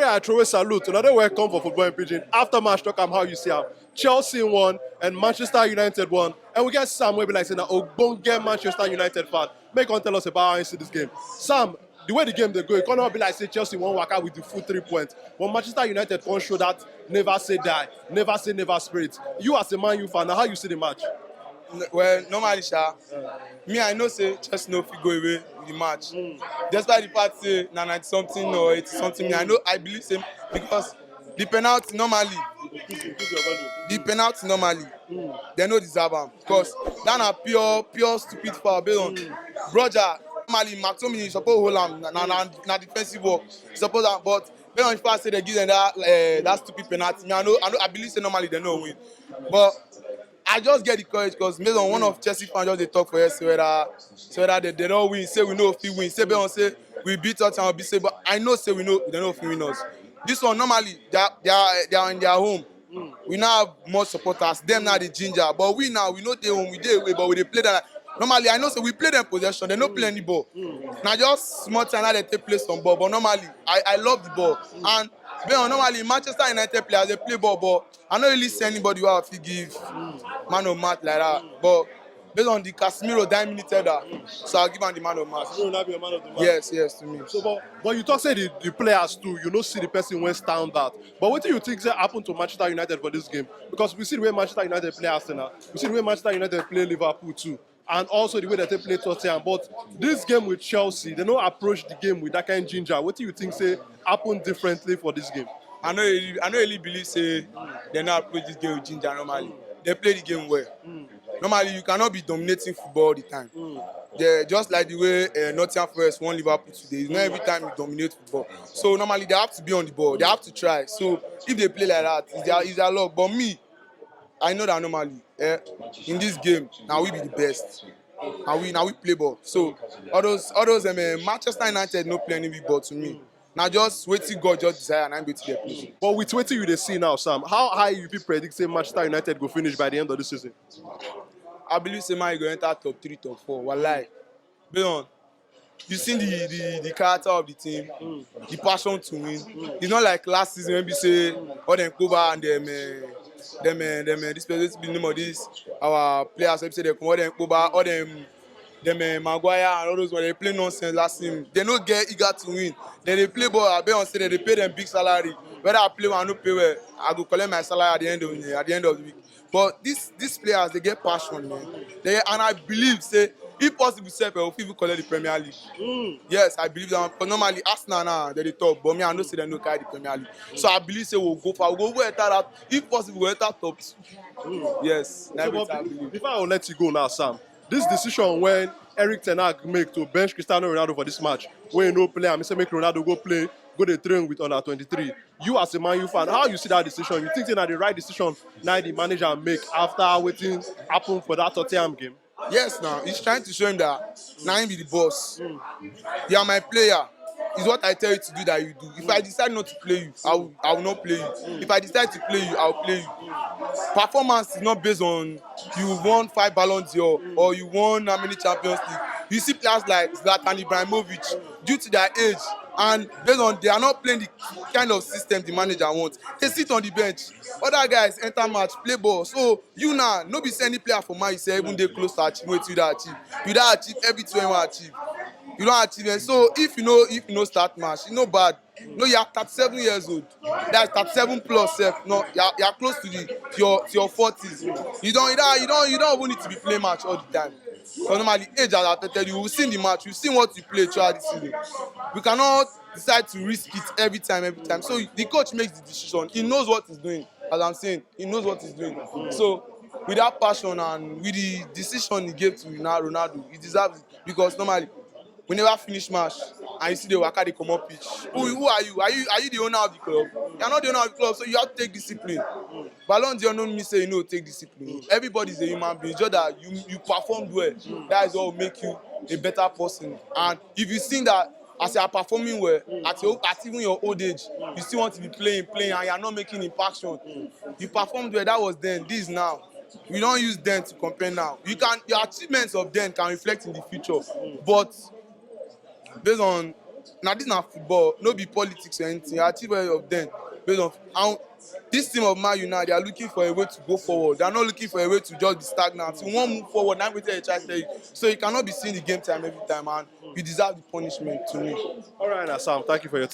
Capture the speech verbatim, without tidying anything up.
Yeah, I throw a salute. Another welcome for Football in Pidgin. After match, talk am how you see am. Chelsea won and Manchester United won. And we get Sam wey be like say na ogbonge Manchester United fan. Make come tell us about how you see this game. Sam, the way the game dey go, e come be like say Chelsea wan waka with the full three points. But Manchester United come show that never say die, never say never spirit. You as a Man U fan, na how you see the match? Well, normally, sha, me, I know say Chelsea no fit go away with the match. Despite the fact say na ninety something or eighty something, me, I know, I believe say because the penalty normally, the penalty normally, they no deserve am because that na pure, pure stupid foul. Based on Roger, normally, McTominay suppose hold am, na, na, na, na defensive work. Suppose am, but based on the fact say they give them that, uh, that stupid penalty, me, I know, I know, I believe say normally they no win. But I just get the courage because based on one of Chelsea fans just dey talk for here, say whether, say whether they, they don't win, say we no fit win, say based on say we beat Tottenham, be say, but I know say we know they no fit win us. This one normally they are, they are, they are in their home. We now have more supporters. Them now the ginger, but we now we know they home, we dey away, but we dey play that. Normally, I know say we play them possession, they no play any ball. Now just small time now they take play some ball, but normally I, I love the ball. And based on normally Manchester United players they play ball, but I no really see anybody who I fit give man of match like that. But based on the Casemiro dying minute header, so I'll give him the man of match. You na be a man of the match. Yes, yes, to me. So, but, but you talk say the, the players too. You no see the person wey stand out. But what do you think say happen to Manchester United for this game? Because we see the way Manchester United play Arsenal, we see the way Manchester United play Liverpool too, and also the way that they play Tottenham. But this game with Chelsea, they no approach the game with that kind of ginger. What do you think say happen differently for this game? I no really, I no really believe say they no approach this game with ginger normally. They play the game well. Normally, you cannot be dominating football all the time. They just like the way uh, Nottingham Forest won Liverpool today. It's not every time you dominate football. So normally they have to be on the ball. They have to try. So if they play like that, it's their, it's their luck. But me, I know that normally, eh, in this game, now we be the best. Now we, now we play ball. So all those, all those um, uh, Manchester United no play any big ball to me. Now just waiting God just desire and I'm going to their play. But with wetin you dey see now, Sam, how high you fit predict say Manchester United go finish by the end of the season? I believe say man you go enter top three, top four. Wallahi. Based on you see the, the the character of the team, the passion to win. It's not like last season when we say all them Koba and them uh, them uh, them uh, this person the name of this our players. When we say they come all them Koba, all them them uh, Maguire and all those when they play nonsense last season. They no get eager to win. Then they play ball. I bet on say they pay them big salary. Whether I play or I no pay well, I go collect my salary at the end of the at the end of the week. But these these players they get passion, man. They and I believe say if possible, self, I will fit even collect the Premier League. Yes, I believe that. But normally, Arsenal now they the top, but me I know say they no carry the Premier League. So I believe say we'll go for we'll go enter that. If possible, we'll enter top two. Yes, that's what I believe. Before I will let you go now, Sam, this decision when Eric Ten Hag make to bench Cristiano Ronaldo for this match, when no play, I mean say make Ronaldo go play, go dey train with under twenty-three. You as a Man U fan, how you see that decision? You think say na the right decision now the manager make after wetin happen for that Tottenham game? Yes, now he's trying to show him that now him be the boss. You are my player. It's what I tell you to do that you do. If I decide not to play you, I will, I will not play you. If I decide to play you, I will play you. Performance is not based on you won five Ballon d'Or or you won how many Champions League. You see players like Zlatan Ibrahimovic, due to their age and based on they are not playing the kind of system the manager wants, they sit on the bench. Other guys enter match, play ball. So you now, no be say any player for Man U say even dey close to achieve wetin you don achieve. You don achieve everything wey you wan achieve. You don achieve it. So if you no if you no start match, e no bad. No, you are thirty-seven years old. That's thirty-seven plus sef. No, you are, you are close to the to your to your forties. You don't you don't you don't you don't even need to be playing match all the time. Because normally age has affected you. We've seen the match. We've seen what you play throughout the season. We cannot decide to risk it every time, every time. So the coach makes the decision. He knows what he's doing. As I'm saying, he knows what he's doing. So with that passion and with the decision he gave to Ronaldo, he deserves it because normally we never finish match and you see the waka dey comot pitch. Who, who are you? Are you are you the owner of the club? You are not the owner of the club, so you have to take discipline. Ballon d'Or no mean say you no take discipline. Everybody is a human being. Just that you you performed well. That is what will make you a better person. And if you see that as you are performing well at your at even your old age, you still want to be playing playing and you are not making impaction. You performed well. That was then. This is now. We don't use then to compare now. You can your achievements of then can reflect in the future, but based on Now this na football, no be politics or anything. I achieve all of them based on how this team of Man U now, they are looking for a way to go forward. They are not looking for a way to just be stagnant. You want to move forward, now wetin I try tell you. So you cannot be seeing the game time every time, and you deserve the punishment to me. All right, now, Sam, thank you for your time.